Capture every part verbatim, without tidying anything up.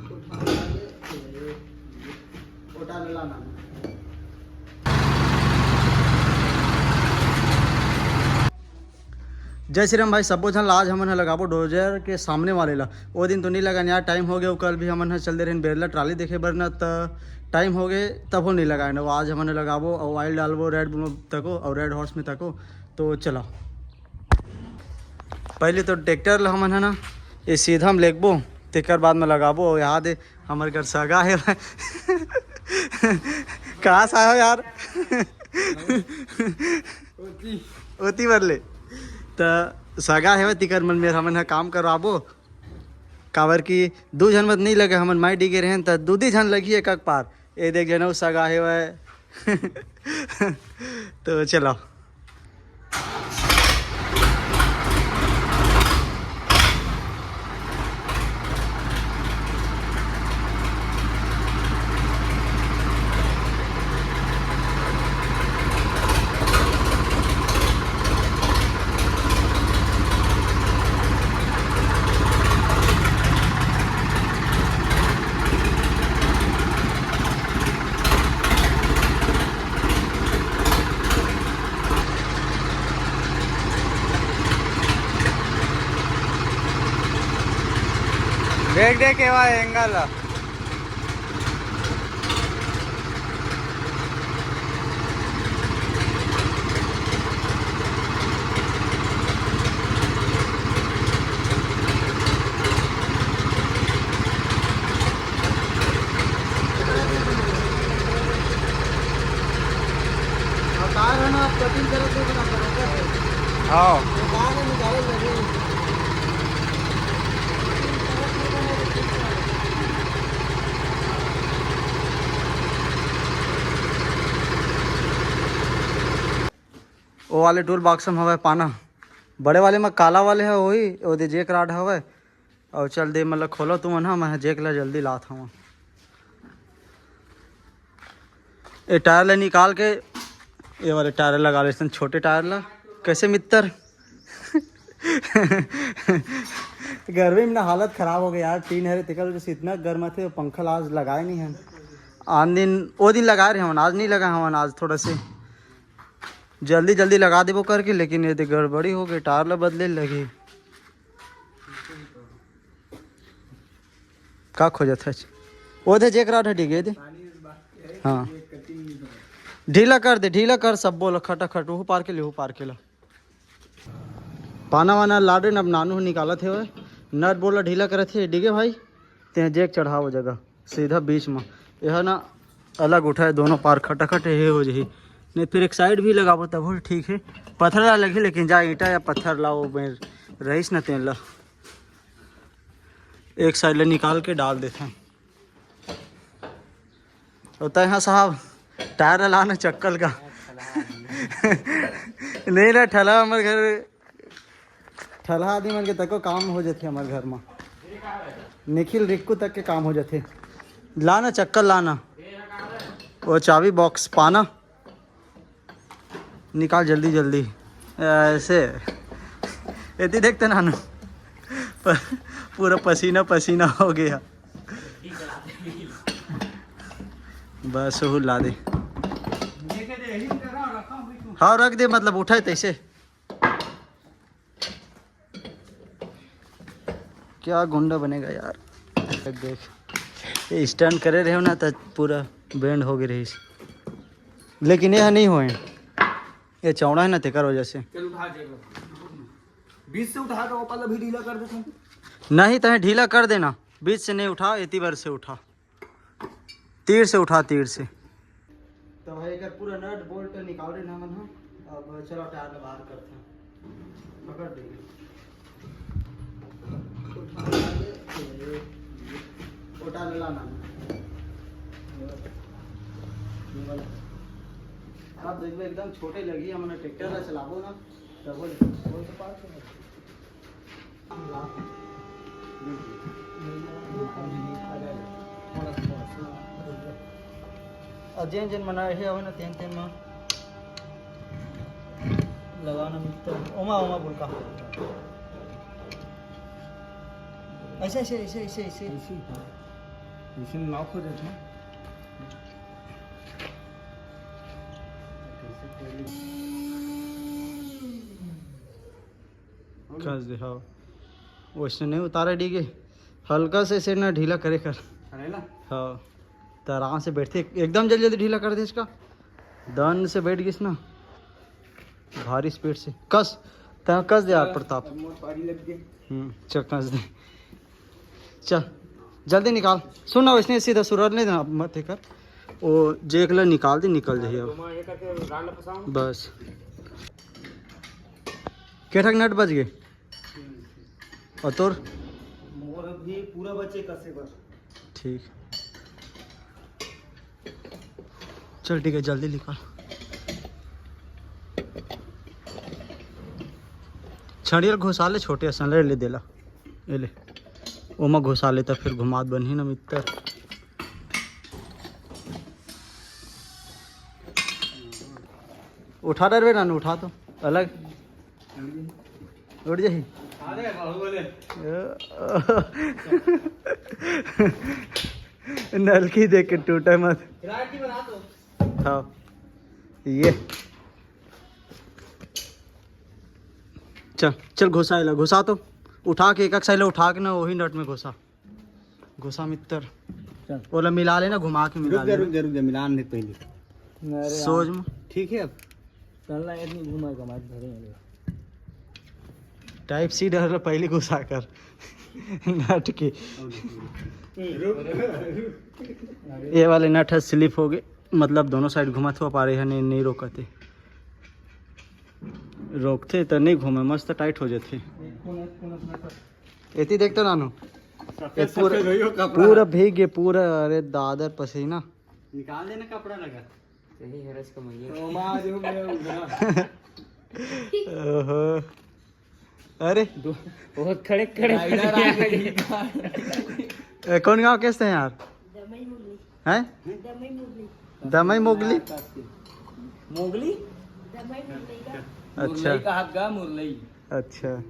जय श्री राम भाई, सबो झन ला आज हमन ह लगाबो डोजर के सामने वाले ला। ओ दिन तो नहीं लगान यार, टाइम हो गया। कल भी हमन ह चल दे रहे बेरला ट्राली देखे बर न, त टाइम हो गए, तब हो नहीं लगाए न। आज हमन ह लगाबो और ऑयल डालबो रेड बुल तको और रेड हॉर्स में तको। तो चलो, पहले तो ट्रैक्टर ला हमन ह ना ये सीधा में लेगबो, तेकर बाद में लगाबो। और याद है, हमर घर सगा है। कहाँ से आयो यार? ओती बर ले। त सगा है, तिकर मन में हमन ह काम करवाबो। काबर कि दू झन मत नहीं लगे, हमन माई डिगे रहेन, त दू दी झन लगी एक, एक पार। ए देख जनऊ सगा है वह। तो चलो। देख देख के वहाँ एंगल। हाँ। वो वाले टूल बॉक्स में हवय पाना, बड़े वाले में काला वाले है वही, ओदे जेक राड हवय। और चल दे, मतलब खोलो तुमन ह, मैं जेक ला जल्दी लात हवं। ए टायर ला निकाल के ये वाले टायर लगा ले, छोटे टायर ला। कैसे मित्तर? गर्मी में ना हालत खराब हो गई यार, टीन हरे तेकर वजह से इतना गर्म थे, पंखा ला आज लगाए नहीं है। आन दिन, वो दिन लगाए रहे हवन, आज नहीं लगाए हवन, आज थोड़ा से जल्दी जल्दी लगा देबो करके, लेकिन ये दे गड़बड़ी हो गई, टायर ला बदले लगी। का खोजत है? वो दे जेक राड हटी गए दे। हाँ, ढीला कर दे, ढीला कर सब बोल, खटाखट, वो पार के ले, वो पार के ला। पाना वाना लाडे न, अब नानू ह निकालत हे, नट बोल्ट ला ढीला करत हे। डिगे भाई, ते जेक चढ़ाओ जगह सीधा बीच में, यह ना अलग उठा है, दोनों पार खटाखट हे हो जही। नहीं फिर एक साइड भी लगाबो तब हो ठीक है, पत्थर ला लगी, लेकिन जा ईंटा या पत्थर लाओ, मैं रईस न तेन ला एक साइड ले निकाल के डाल देते हैं। होता है हाँ साहब, टायर ला ना चक्कल का। नहीं ना, ठला हमर घर, ठला आदमी मन के तको काम हो जाथे हमर घर में। निखिल रिक्कू तक के काम हो जाथे। ला ना चक्कल, ला ना। वो चाबी बॉक्स पाना। निकाल जल्दी जल्दी। ऐसे। एती देखते नानू। प-, पूरा पसीना पसीना हो गया। बस वो ला दे। हाँ, रख दे, मतलब उठाए तैसे। क्या गुंडा बनेगा यार। देख, ये स्टंट करे रहे हो ना, तो पूरा बेंड हो गई रही। लेकिन यह नहीं होए, ये चौड़ा है ना, तेकर वजह से। चल उठा दे। बीच से उठा दो, पहले भी ढीला कर देते हैं। नहीं, तो ढीला कर देना, बीच से नहीं उठा, इतनी बार से उठा। तीर से उठा, तीर से। तो भाई, एकर पूरा नट बोल्ट निकाल रहे ना मन ह। अब चलो, टायर ला बाहर करते हैं, पकड़ देंगे। उठा के, उठा ले लाना। अब देखबे, एकदम छोटे लगी, हमने ट्रैक्टर ला चलाबो ना, तब बोले, कौन सा पार्ट है? अउ जेन जेन मन आए हे, हवे ना, तेन तेन म लगाना मिलता है। ओमा, ओमा बोल का। ऐसे, ऐसे, ऐसे, ऐसे, ऐसे। ऐसे ही था। मशीन नॉक हो जाता है। कस दे, हाँ। वैसे नहीं उतारा डीगे, हल्का से इसे ना ढीला करे कर। अरे ला। हाँ, तो आराम से बैठते, एकदम जल्दी जल्दी ढीला कर दे इसका, दन से बैठ गइस ना, भारी स्पीड से कस, त कस दे यार प्रताप। मोर पारी लग गई। हम्म, चल कस दे, चल जल्दी निकाल। सुन ना, वैसे सीधा सुरर नहीं देना, मत कर, वो जेक ला निकाल दे, निकल जाइए अब। घुमा ये करके गांड फंसाऊं। बस, के ठक नट बज गए? और तोर? मोर अभी पूरा बचे कसे बर। ठीक, चल ठीक है, जल्दी निकाल। छड़ियल घुसा ले, छोटे असन ले, ले देला, ये ले, ओमा घुसा ले, त फिर घुमात बनही ना मित्र। उठा डरबे ना, उठा तो अलग। उड़ जाही। अरे बाहुबली। नलकी देख के टूटे मत। हाँ, ये। चल, चल घुसा एला, घुसा तो। उठा के एक एक साइड उठा के ना वही नट में घुसा। घुसा मित्र। चल। ओला मिला लेना, घुमा के मिला रुक जा, लेना। रुक जा, रुक जा, मिलान दे पहले। अरे सोच यार। में। ठीक है अब। चलना इतनी घुमा के मार धरे हैं। टाइप सी डर पहले घुसा कर। नट के। ये वाले नट ह स्लिप हो गए, मतलब दोनों साइड घुमत हुआ पारे है, नहीं, नहीं रोकते। रोकते तो नहीं घूमे, मस्त टाइट हो जाते। एती देख तो नानू, सफेद ये पूरा, सफेद होइयो कपड़ा। पूरा भीग गए पूरा। अरे दादर पसीना। निकाल देना कपड़ा लगा। सही है, रस कमाइए। तो मार जो मैं उधर। ओहो। अरे दो, बहुत खड़े खड़े। राइडर आ गई। ए, कौन गांव के हैं यार? दमई मुरली। हैं? दमई मुरली। दमई मोगली। मोगली। दमई मुरली का। अच्छा। मुरलई का हाथ गा मुरलई। अच्छा,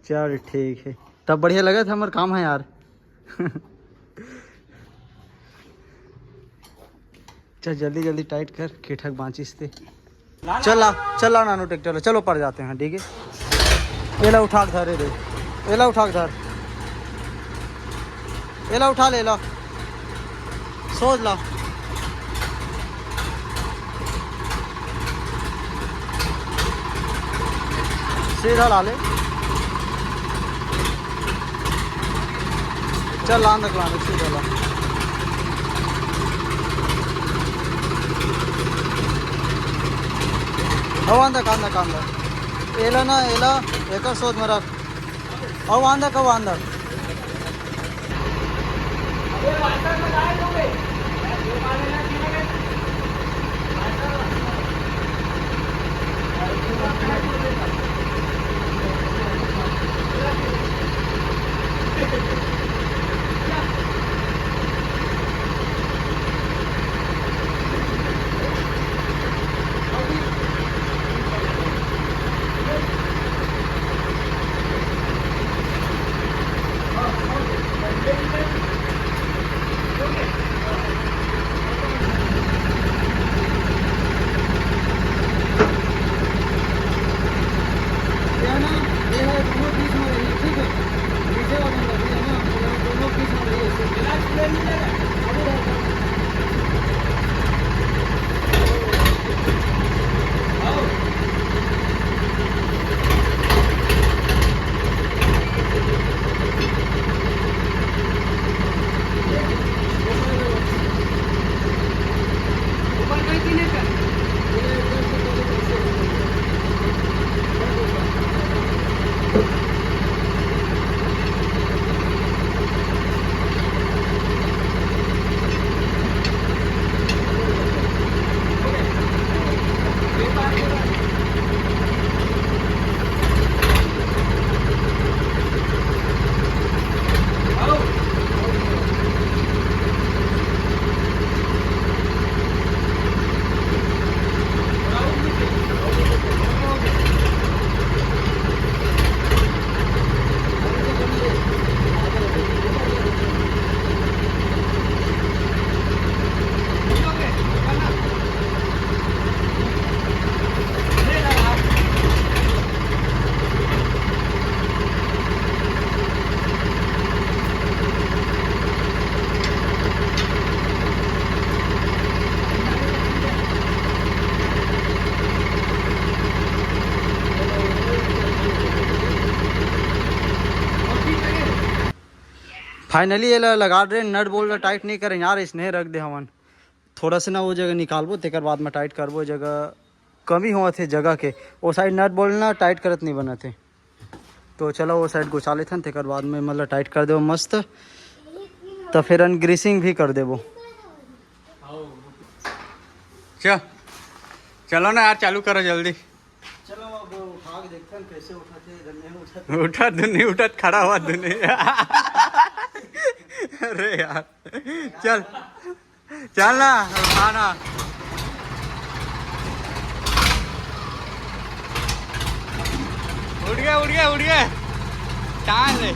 चल ठीक है, तब बढ़िया लगा था हमारा काम है यार। चल जल्दी जल्दी टाइट कर, के ठक बांचिस ते। चल ला, चल ला नानू ट्रैक्टर ला, चलो ऊपर जाते हैं, ठीक है। एला उठा के धर रे, एला उठा के धर, एला उठा ले ला, सोच ला। सीधा ला ले। चल, लान तक, लान तक, सीधा ला। हो, आन तक, आन तक, आन तक। एला ना, एला, एकर सोच में रख। हो, आन तक, हो, आन तक। ये है ना, ये है, दोनों पीस में रही, ठीक है? नीचे वाला लकड़ी है ना, दोनों पीस में रही, ऐसे। फाइनली ये ला लगा दे, नट बोल्ट ला टाइट नहीं करें यार, इसने रख दे हमन। थोड़ा से ना वो जगह निकालबो, तेकर बाद में टाइट करबो। जगह कमी होवत हे जगह के, वो साइड नट बोल्ट ना टाइट करत नहीं बनत हे। तो चलो वो साइड गुचा लेथन, तेकर बाद में मतलब टाइट कर देबो मस्त, तो फिर अन ग्रीसिंग भी कर देबो। चल, चलो ना यार, चालू करो जल्दी। चलो अब उठा के देखथन कैसे उठत हे, इधर नहीं उठत। उठत तो नहीं उठत, खड़ा हुआ तो नहीं। अरे यार, चल चल ना, उठा ना। उठ गया, उठ गया, उठ गया। टांग ले।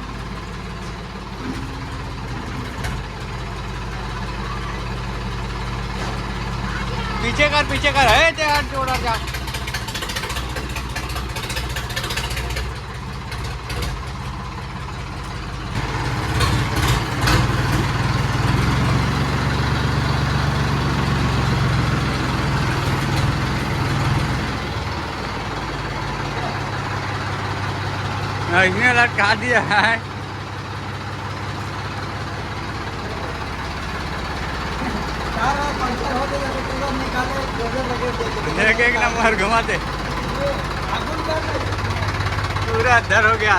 पीछे कर, पीछे कर। हे, ते हाथ जोड़ा जा। इसने लटका दिया है। देख, एक नंबर घुमा दे। पूरा अंदर हो गया।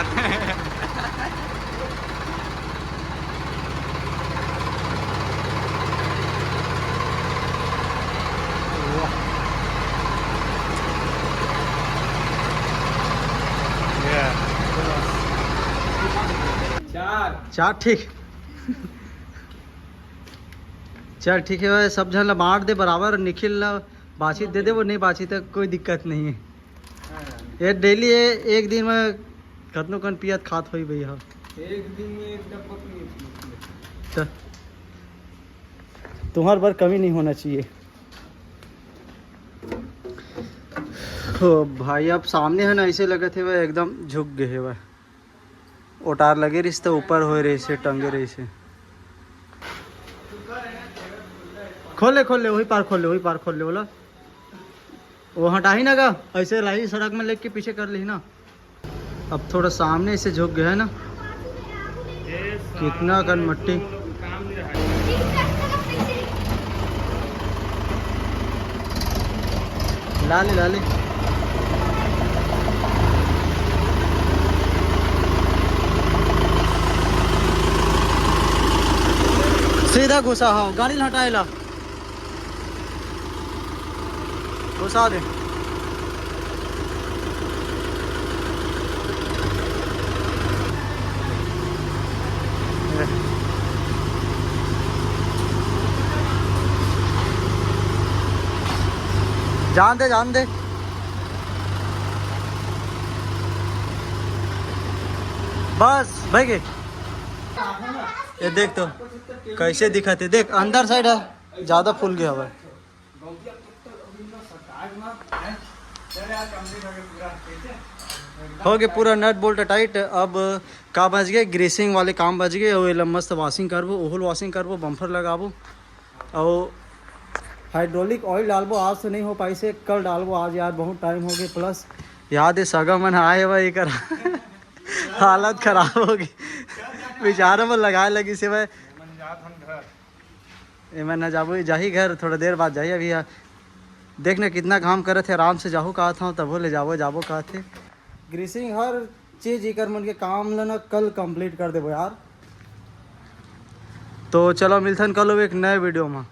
चार। चार, ठीक। चल ठीक है भाई, सब झन ला बांट दे बराबर, निखिल ला बांची दे दे, वो नहीं बांची तो कोई दिक्कत नहीं है। ये डेली ये एक दिन में कतनो कन पियत खात होई भैया। एक दिन में एक डब्बा पी लेती है। तो तुम्हार बर कमी नहीं होना चाहिए। ओ भाई, अब सामने है ना, ऐसे लगत हे वह एकदम झुक गए हे वह। ओटार लगे रहिस त ऊपर होए रहिस हे, टंगे रहिस हे। खोल ले, खोल ले, वही पार खोल ले, वही पार खोल ले, बोला। वो हटाही ना गा, ऐसे लाही सड़क में लेके पीछे कर ली ना। अब थोड़ा सामने से झुक गया है ना। कितना कन मट्टी। ला ले, ला ले। सीधा घुसा हो, गाड़ी हटाए ला। घुसा दे। जान दे, जान दे। बस, भाई के। ये देख तो, कैसे दिखत हे। देख, अंदर साइड है, ज्यादा फूल गया हुआ है। हो गया पूरा नट बोल्ट टाइट। अब का बच गए, ग्रीसिंग वाले काम बच गए। और एला मस्त वॉशिंग करबो, ओहल वॉशिंग करबो, बम्पर लगाबो। और हाइड्रोलिक ऑयल डालबो, आज तो नहीं हो पाई से, कल डालबो। आज यार बहुत टाइम हो गए, प्लस याद है सगा मन आए हुआ एकर हालत खराब हो गई। बेचारा मन लगाए लगी से भाई। एमन ना जाबो, जाही घर, थोड़ा देर बाद जाही। अभी आ, देख ना कितना घाम करत हे, आराम से जाहू कहत हूँ, तभो ले जाबो, जाबो कहत हे। ग्रीसिंग हर चीज इकर मन के काम ल ना कल कंप्लीट कर देबो यार। तो चलो मिलथन कल एक नए वीडियो में।